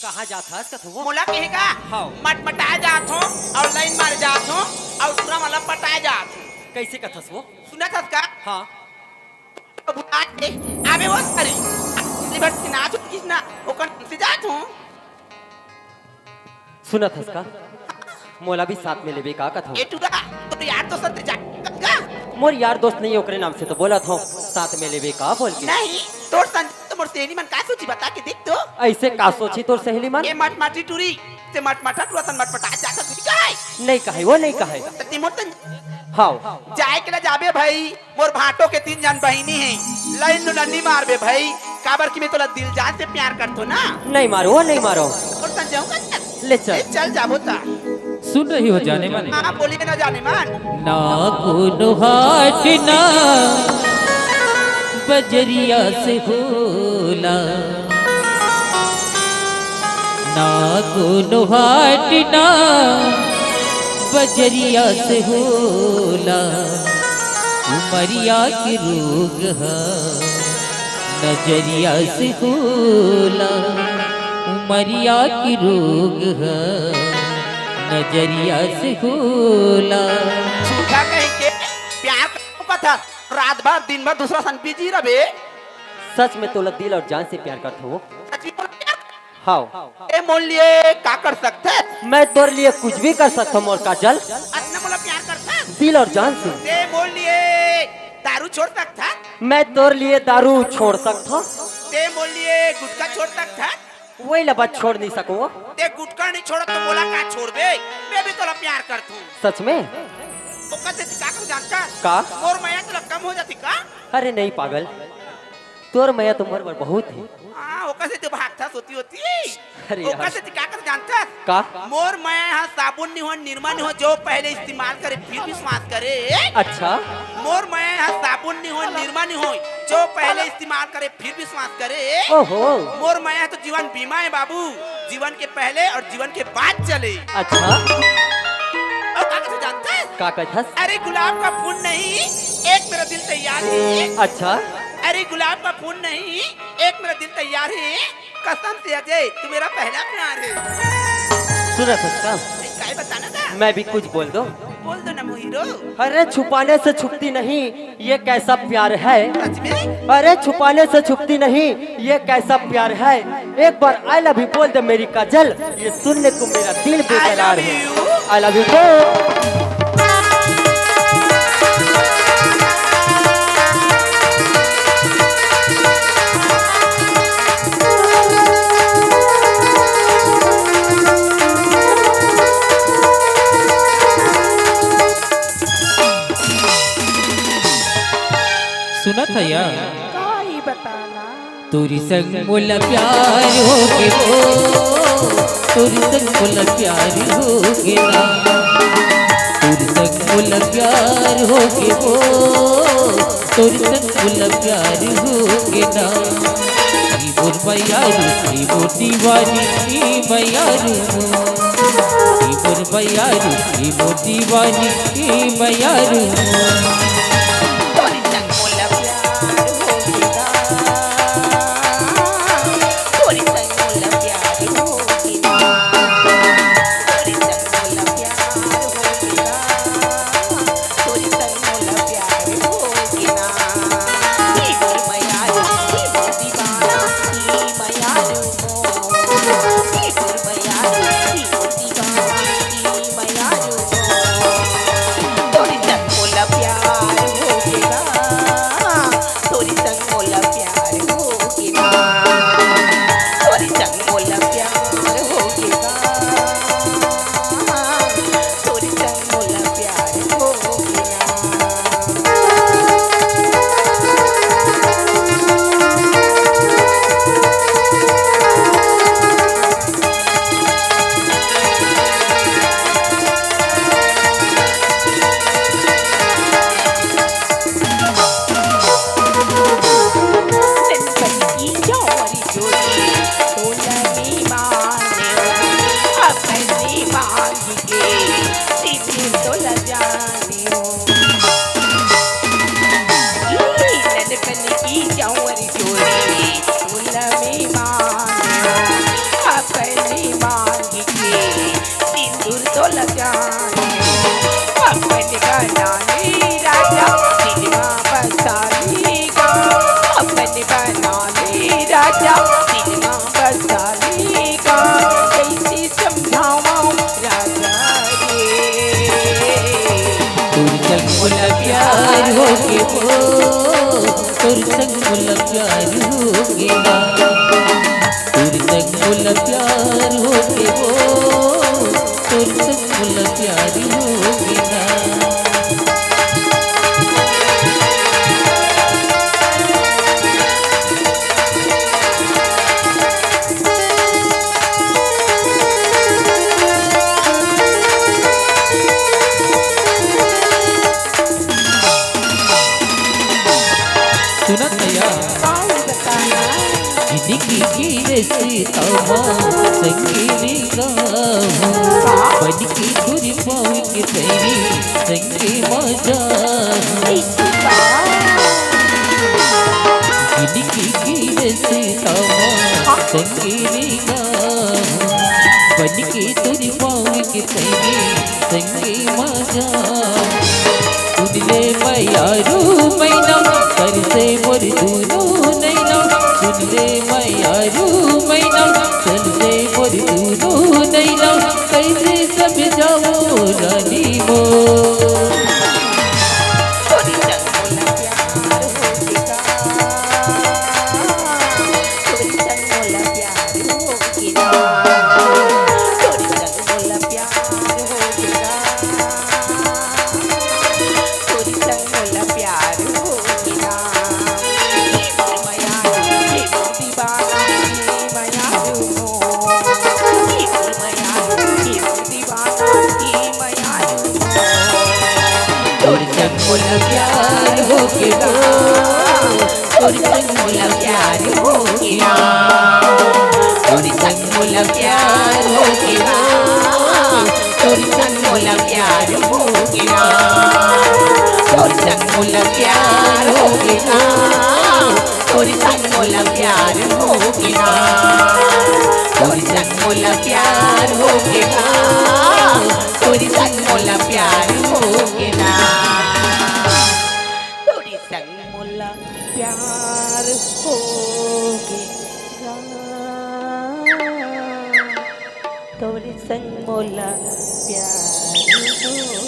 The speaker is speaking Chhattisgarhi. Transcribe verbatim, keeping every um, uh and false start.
कहाँ जात हस कथो वो? मोला कहे का? हाँ। मटमटाए जात हो अउ लाइन मारे जात हो अउ टूरा मन ला पटाए जात हो। कइसे कथस वो? सुनत हस का? हाँ। तो भुला के आबे वो सारी। अगली बार से ना छूट किस ना, ओकर नाम से जात हो। सुनत हस का? मोला भी साथ में लेबे का कथो? ए टूरा, तोर यार दोस्त से जात का? मोर यार दोस्त नहीं, ओकरे नाम से तो बोलत हो, साथ में लेबे का बोल के। नहीं, तोर संग तो मोर सहेली मन का सोची, बता के देख तो। अइसे का सोची तोर सहेली मन? ए मटमाटी टूरी, ते मटमाटा टूरा सन मटमटा जात हस, नहीं कहे? नहीं कहे, वो नहीं कहे। त ते मोर सन हाव। जाए के ला जाबे भाई, मोर भांटो के तीन झन बहिनी हे, लाइन लो नन्नी मारबे भाई, काबर कि मैं तोला दिल जान से प्यार करथो ना। नहीं मारो, वो नहीं मारो। मोर सन जाऊंगा। ले चल। ए, चल जाबो ता। सुन रही हो जाने माने? हाँ, बोलिए ना जाने मन। ना कोनो हाट ना बजरिया से होला, ना कोनो हाट ना बजरिया से होला, उमरिया के रोग ह नजरिया से होला, उमरिया के रोग ह नजरिया से होला। झूठा कहीं के प्यार कथस, रात भर दिन भर दूसरा सन बिजी रबे। सच में तोला दिल और जान से प्यार करथो। सच में बोल प्यार। हाव। ते मोर लिए का कर सकथस? मैं तोर लिए कुछ भी कर सकथो मोर काजल। अतना मोला प्यार करथस? दिल और जान से। ते मोर लिए दारू छोड़ सकथस? मैं तोर लिए दारू छोड़ सकथो। ते मोर लिए गुटखा छोड़ सकथस? वही ला बस छोड़ नहीं सको। ते गुटखा नहीं छोड़त तो मोला का छोड़बे? मैं भी तोला प्यार करथो। सच में? ओकर से का कर जानथस? का? मोर मया तोला कम हो जाती का? अरे नहीं पागल, तोर मया तो मोर बर बहुत हे। हाँ, ओकर से तो भागथस होती होती। अरे ओकर यार। से तो का कर जानथस? का? मोर मया ह साबुन नहीं हो, निरमा नहीं हो, जो पहले इस्तेमाल करे फिर विश्वास करे। अच्छा। मोर मया ह साबुन नहीं हो, निरमा नहीं हो, जो पहले इस्तेमाल करे फिर विश्वास करे। ओहो। मोर मया ह तो जीवन बीमा हे बाबू, जीवन के पहले और जीवन के बाद चले। अच्छा। अउ का कथे जानथस? का कथस? अरे गुलाब का फूल नहीं, एक मेरा दिल तैयार है। अच्छा। अरे गुलाब का फूल नहीं, एक मेरा दिल तैयार है। कसम से अजय, तू मेरा पहला प्यार है। सुनत हस का? काहे बताना था? मैं भी कुछ बोल दो। बोल दो ना मोहिरो। अरे छुपाने से छुपती नहीं, ये कैसा प्यार है? सच में? अरे छुपाने से छुपती नहीं, ये कैसा प्यार है? एक बार I love you बोल दे मेरी काजल, ये सुनने को मेरा दिल बेकरार है। I love you। I love you तो। सुनत हया? का ई बताना? तोरी संग मोला प्यार होगे वो, तोरी संग मोला प्यार होगे ना। तोरी संग मोला प्यार होगे वो, तोरी संग मोला प्यार होगे ना। ई मोर मयारू, ई मोर दीवानी, ई मयारू मोर। ई मोर मयारू, ई मोर दीवानी, ई मयारू मोर। तोरी संग मोला प्यार होगे ना। तोरी संग मोला प्यार होगे ना। तोरी संग मोला प्यार होगे ना। तोरी संग मोला प्यार होगे ना। ई मोर मयारू, ई मोर दीवाना, ई मयारू मोर। ई मोर मयारू, ई मोर दीवाना, ई मयारू मोर। तोरी संग मोला प्यार होगे ना। तोरी संग मोला प्यार होगे ना। तोरी संग मोला प्यार होगे ना। तोरी संग मोला प्यार होगे ना। संग मोला प्यार होगे ना, तोर संग मोला प्यार होगे वो, तोर संग मोला प्यार होगे ना। सुनत भैया। का होई बताना? जिंदगी के रस्ता म संगी निगाहूं। का? बन के तोर पाँव के पैरी संगी मजा। ऐसे का? जिंदगी के रस्ता म हाँ। संगी निगाहूं। बन के तोर पाँव के पैरी संगी मजा। सुन ले मयारू मैना, कर से मोर दूनो नैना। सुन ले मयारू मैना, कर से मोर दूनो नैना। कैसे समझावो रानी मोर। तोरी संग मोला प्यार होगे ना। तोरी संग मोला प्यार होगे ना। तोरी संग मोला प्यार होगे ना। तोरी संग मोला प्यार होगे ना। हे मोर मयारू, हे मोर दीवाना, हे मयारू मोर। हे मोर मयारू, हे मोर दीवाना, हे मयारू मोर। तोर संग मोला प्यार होगे ना। तोर संग मोला प्यार होगे ना। तोर संग मोला प्यार होगे ना। तोर संग मोला प्यार होगे ना। तोर संग मोला प्यार होगे ना। तोर संग मोला प्यार होगे ना। तोर संग मोला प्यार होगे ना। तोर संग मोला प्यार होगे ना। तोर संग मोला प्यार होगे ना। तोर संग मोला प्यार होगे